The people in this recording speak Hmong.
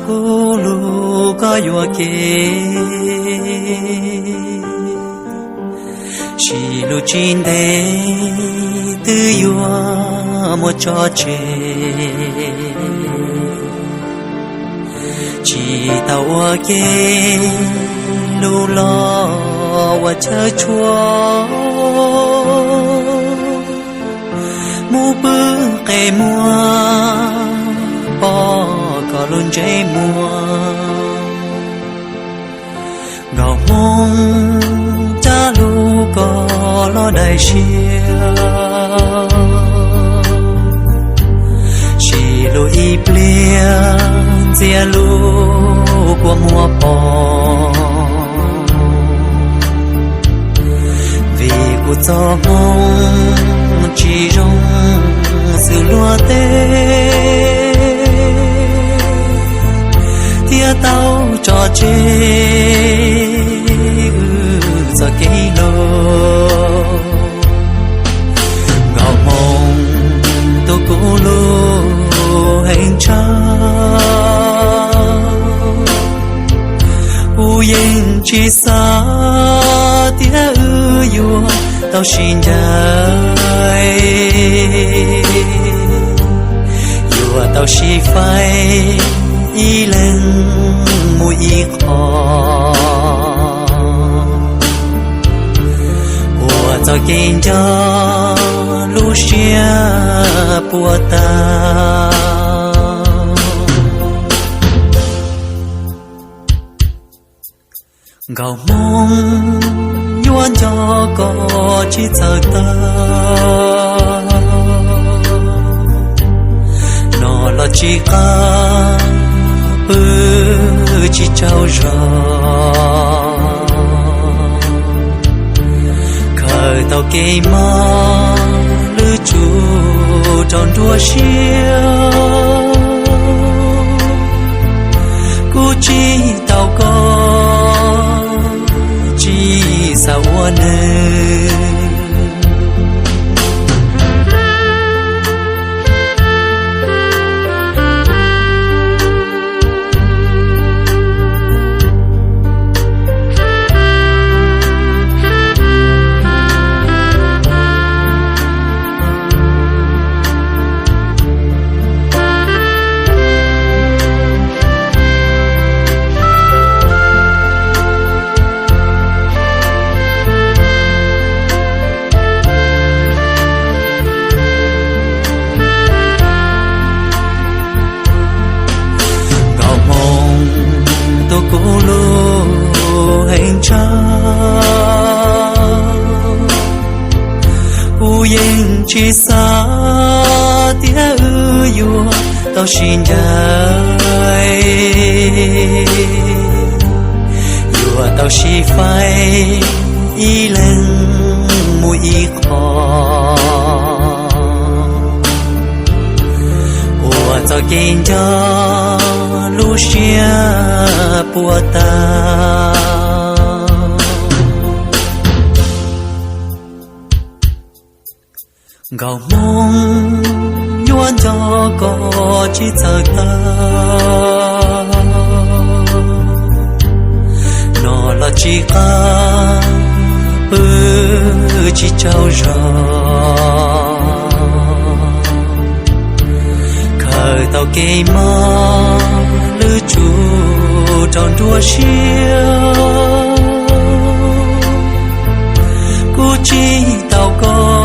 Kuv lug koj yuam kev, sim lug tsis ntev twb yuav muaj tso tseg. Tsis tau ua ke lug los ua chaw tshuab, mus pw qe muag pom koj lub ntsej muag. Nkauj Hmoob, caj lug koj los daim siab, sim lug ib pliag ntxias lub kua muag pom. Vim kuv txoj hmoo tsis zoo xws luag tej, thiaj tau tso tseg wb txoj kev lug. Nkauj Hmoob, tus kuv lug heev tshaj, kuv yeej tsis xav tias wb yuav tau sib ncaim, yuav tau sib faib ib leeg mus ib qho, ua txoj kev nco lub siab puas tag. Nkauj Hmoob, yuav nco koj tsis txawj tag, noj los tsis qab, pw tsis tsaug zog, khaws tau kev mob lwj tsum rau nruab siab. Kuv tsis tau koj, tsis xav ua neeg. Nkauj Hmoob, tus kuv lug heev tshaj, kuv yeej tsis xav tias wb yuav tau sib ncaim, yuav tau sib faib ib leeg mus ib qho, ua txoj kev nco lub siab puas tag. Nkauj Hmoob, yuav nco koj tsis txawj tag, noj los tsis qab, pw tsis tsaug zog, khaws tau kev mob lwj tsum rau nruab siab. Kuv tsis tau koj,